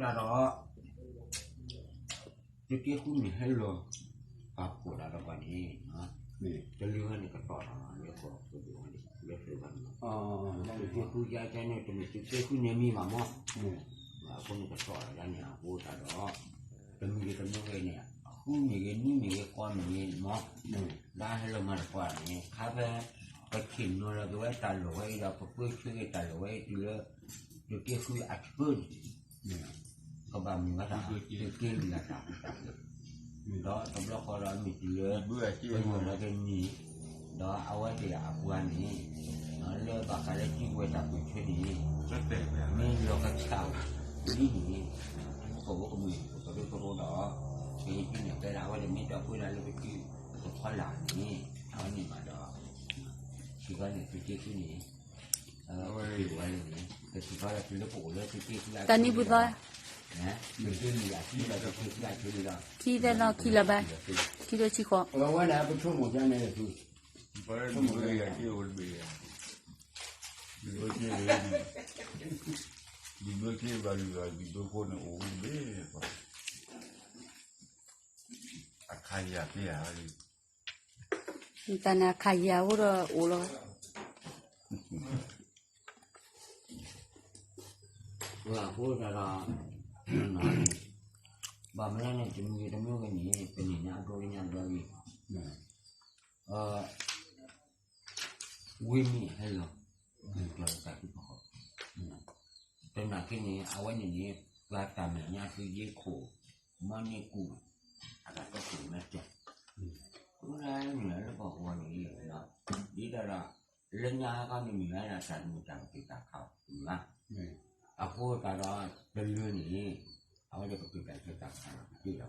တၢ်ဒီး သုးက့ဃုန့ၣ်ဟဲလီၤ ပာ်ဖှိၣ်တၢ်ဒီးပှၤန့ၣ် တလၢာ်ဝဲန့ၣ်ကတီၢ်တၢ်လီၤ လၢကီၢ်ပဒိၣ်ဝဲန့ၣ် လၢသုးဝဲန့ၣ် သုးက့ဃုယါကဲန့ၣ် တမ့ၢ်သုးက့ဃုန့ၣ်မံၤဘၣ်မး အဃိန့ၣ်ကတီၢ်တၢ်ယါန့ၣ် အဃိတၢ်ဒီး တမံၤဂ့ၤတမံၤဂ့ၤန့ၣ် အဃုမ့ၢ်ဂ့ၤ နွံမ့ၢ်ဂ့ၤ ဃီမ့ၢ်ဂ့ၤမး လၢဟဲလီၤမၤတပှၢ်န့ၣ် ခါဖဲ ပဆ့ၣ်နီၤလီၤက့ၤဝဲတၢ်လီၢ်ဝဲအံၤဒီး ပပၢဆှၢက့ၤတၢ်လီၢ်ဝဲအံၤတုၤလၢ သုးက့ဃုအဆၢန့ၣ် ကဘၣ်မ့ၢ်ဝဲဒၣ် သုးက့လွံၢ်အတၢ်ဟူးတၢ်ဂဲၤ ဒီးတဘျီဃီဒီးမ့ၢ်တုၤလၢ ပယီၤလီၤက့ၤနံၣ် ဒီးအဝဲသ့ၣ်အပှၤန့ၣ် လၢဘၣ်ဃးလၢစုကဝဲၤတၢ်ပၢၢ်ဆၢန့ၣ် မ့ၢ်လီၤကဆှၣ်လံန့ၣ် ပကအိၣ်ကမုာ်ပကဒိသရိဒီး ကဟ့ၣ်က့ၤန့ၣ် တဲဒၣ်အဝဲန့ၣ်မ့ၢ်တၢ်ပှဲၤဒၣ်လၢပစုကဖီလာ်န့ၣ် အဝဲန့ၣ်မးဒီး စံးခီန့ၣ် သုးက့ဃုန့ၣ် အဝဲန့ၣ် ကစံးခီလၢသုးလၢပအိၣ်လၢသုးက့ဃုအက့ၢ်လီၤ တၢ်နံၣ်ပူၤသီ သုးက့လွံၢ်အက့ၢ်လီၤ သုးက့ဃုအက့ၢ်လီၤ ခံသၢနီၤခံလီၤဘၣ် ခံထိဆံဃိး အဝဲန့ၣ်ပဆိကမိၣ်ကန့ၣ် ပဆိကမိၣ်ကန့ၣ် ဒ်ဘျၢက့ဘၣ်လုၢ်လီၤ ဒ်ဘျၢဖိန့ၣ်အိၣ်ဝဲဘ့ၣ် အခါယၤက့ၤဧါ တၢ်န့ၣ်အခါယၤအိၣ်ဒီးအိၣ်လီၤ အဃိသတးဒီး ဘၣ်မနုၤန့ၣ် တမံၤဂ့ၤတမံၤဂ့ၤန့ၣ် ပန့ၢ်ညါအဒိကညါဘျီဂ့ၤ ဝံၤမ့ၢ်ဟဲလီၤ မ့ၢ်ကီၤလၢတၢ်စုကဟီၣ် တနာ်က့န့ၣ် အဝဲန့ၣ်န့ၣ် ပှၤတၢ်မဲာ်ညါသုးယ့ခိၣ် မီန့ၢ်ကူၣ် အတၢ်ကီၢ်ခိၣ်မဲာ်တဲာ် ဝဲဒၣ်မ့ၢ်လၢပှၤကဝီၤန့ၣ် ဒ်တၢ်ဒီး လၢညါခီန့ၣ်မ့ၢ်ဝဲဒၣ်တၢ်မ့ၢ်တၢ်ကပ့ၤတၢ်ခးမ့ၢ်ဘၣ် အဃိသတးဒီးတလၢန့ၣ် အဝဲဒၣ်ကပ့ၤတၢ်ဆၢတၢ်ခးဒီးကတ့ၢ်လီၤ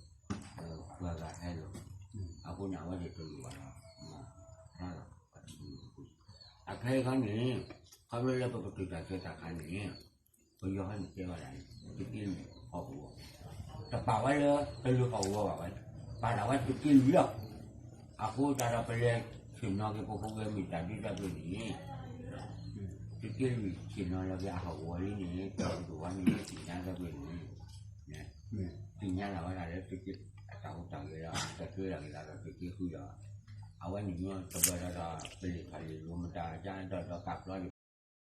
ဘၣ် လၢ ပှၤဂၤဟဲလီၤ အဃိန့ၣ် အဝဲဒၣ်တလၢဘၣ်ဒီး မၤတၢ်လီၤ အခဲအံၤခီန့ၣ် ခီဖျိလၢပကပ့ၤတၢ်ဆၢတၢ်ခးန့ၣ် ပယီၤဟဲန့ၣ်တဲဝဲဒၣ်န့ၣ် သုးက့လွံၢ်ဟီၣ်ကဝီၤ တပာ်ဝဲလၢတလၢဟီၣ်ကဝီၤဘၣ်ဝဲ ပာ်ဒၣ်ဝဲသုးက့လွံၢ်လီၤ အဃိသတးဒီးပလဲၤဆ့ၣ်နီၤက့ၤပဖိဝဲမ့ၢ်တၢ်ဒုတၢ်ပှ့ၤန့ၣ် သုးက့လွံၢ်ဆ့ၣ်နီၤလီၤက့ၤအဟီၣ်ကဝီၤလံန့ၣ် ပဒိၣ်ဝဲမ့ၢ်သ့ၣ်ညါတၢ်ပှ့ၤန့ၣ် သ့ၣ်ညါလီၤဝဲဒၣ်လၢသုးက့အတၢ်ဟူးတၢ်ဂဲၤလီၤ တၢ်ကဲလီၤက့ၤလီၤဒီးသုးက့ဃုလီၤ အဝဲန့ၣ်မ့ၢ်တဘၣ်ဒီး ပလံာ်ဖးလံာ်လိၤမတၤကဒီးဒီးကးပျီ